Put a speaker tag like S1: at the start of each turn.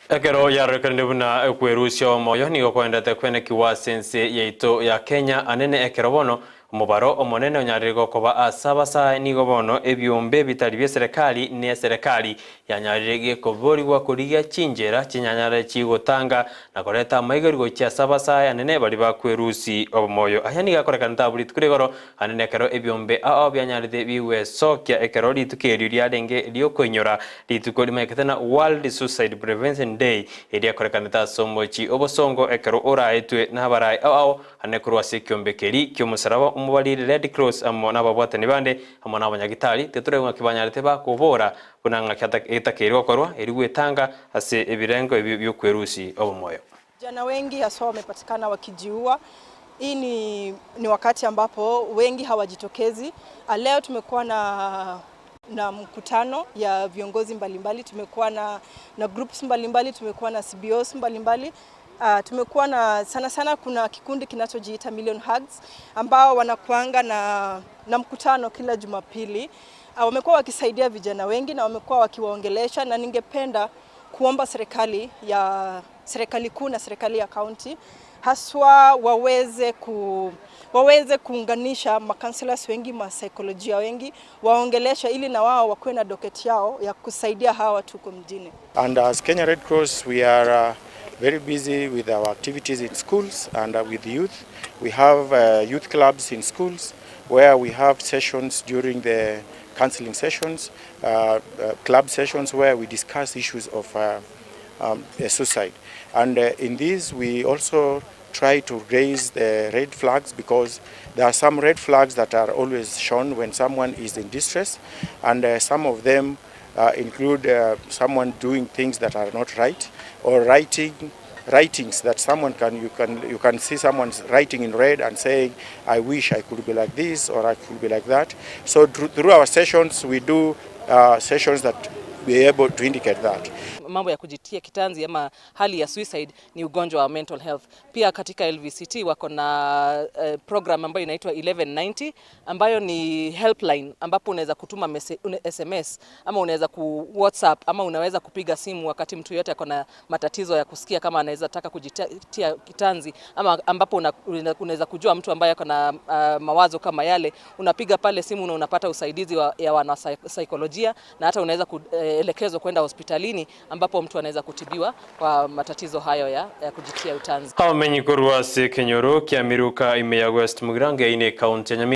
S1: Ekero yarorekanire buna ekwerusia omoyo nigo kwaendete kwenekigwa ase ense yaito ya Kenya anene ekero bono omobaro omonene onyarire gokoba ase abasae nigo bono ebiombe bitari bia eserekari na eserekari yanyarire gekoborigwa korigia chinchera chinyanyare chigotanga na koreta amaigori gochia ase abasae anene baria bakwerusi omoyo. Aya nigo akorekanete abwo rituko ria igoro anene ekero ebiombe ao bianyarete bigwesokia ekero rituko erio riarenge riokoinyora Rituko rimaekete na World Suicide Prevention Day eriakorekanete ase omochie obosongo ekero oraetwe nabarai ao ao ane korwa ase ekiombe keri ki'omosaraba omobariri Red Cross amo nababwatani bande amo nabanyagitari titoraigu ng'aki banyarete bakobora buna ng'aki etakeire gokorwa eri gwetanga ase ebirengo ebio bi'okwerusi obomoyo.
S2: Vijana wengi haswa wamepatikana wakijiua. Hii ni, ni wakati ambapo wengi hawajitokezi. Leo tumekuwa na na mkutano ya viongozi mbalimbali, tumekuwa na, na groups mbalimbali, tumekuwa na CBOs mbalimbali. Tumekuwa na sana sana, kuna kikundi kinachojiita Million Hugs ambao wanakuanga na, na mkutano kila Jumapili. Wamekuwa wakisaidia vijana wengi na wamekuwa wakiwaongelesha, na ningependa kuomba serikali ya serikali kuu na serikali ya kaunti haswa waweze ku waweze kuunganisha macounselors wengi, masaikolojia wengi waongelesha, ili na wao wakuwe na docket yao ya kusaidia hawa watu huko mjini.
S3: And as Kenya Red Cross, we are very busy with our activities in schools and with youth. We have youth clubs in schools where we have sessions during the counseling sessions, club sessions where we discuss issues of suicide. And in these, we also try to raise the red flags because there are some red flags that are always shown when someone is in distress, and some of them include someone doing things that are not right or writing writings that someone can you can you can see someone's writing in red and saying, "I wish I could be like this" or "I could be like that." So through our sessions, we do sessions that be able to indicate that.
S4: Mambo ya kujitia kitanzi ama hali ya suicide ni ugonjwa wa mental health. Pia katika LVCT wako na program ambayo inaitwa 1190 ambayo ni helpline ambapo unaweza kutuma SMS ama unaweza ku WhatsApp ama unaweza kupiga simu wakati mtu yote ako na matatizo ya kusikia kama anaweza taka kujitia kitanzi ama ambapo unaweza kujua mtu ambaye ako na mawazo kama yale, unapiga pale simu na unapata usaidizi ya wanasaikolojia na hata unaweza kuelekezwa kwenda hospitalini ambapo mtu anaweza kutibiwa kwa matatizo hayo ya kujitia utanzi.
S1: Abamenyi korwa ase ekenyoro kia Miruka ime ya West Mugirango ine county ya Nyamira.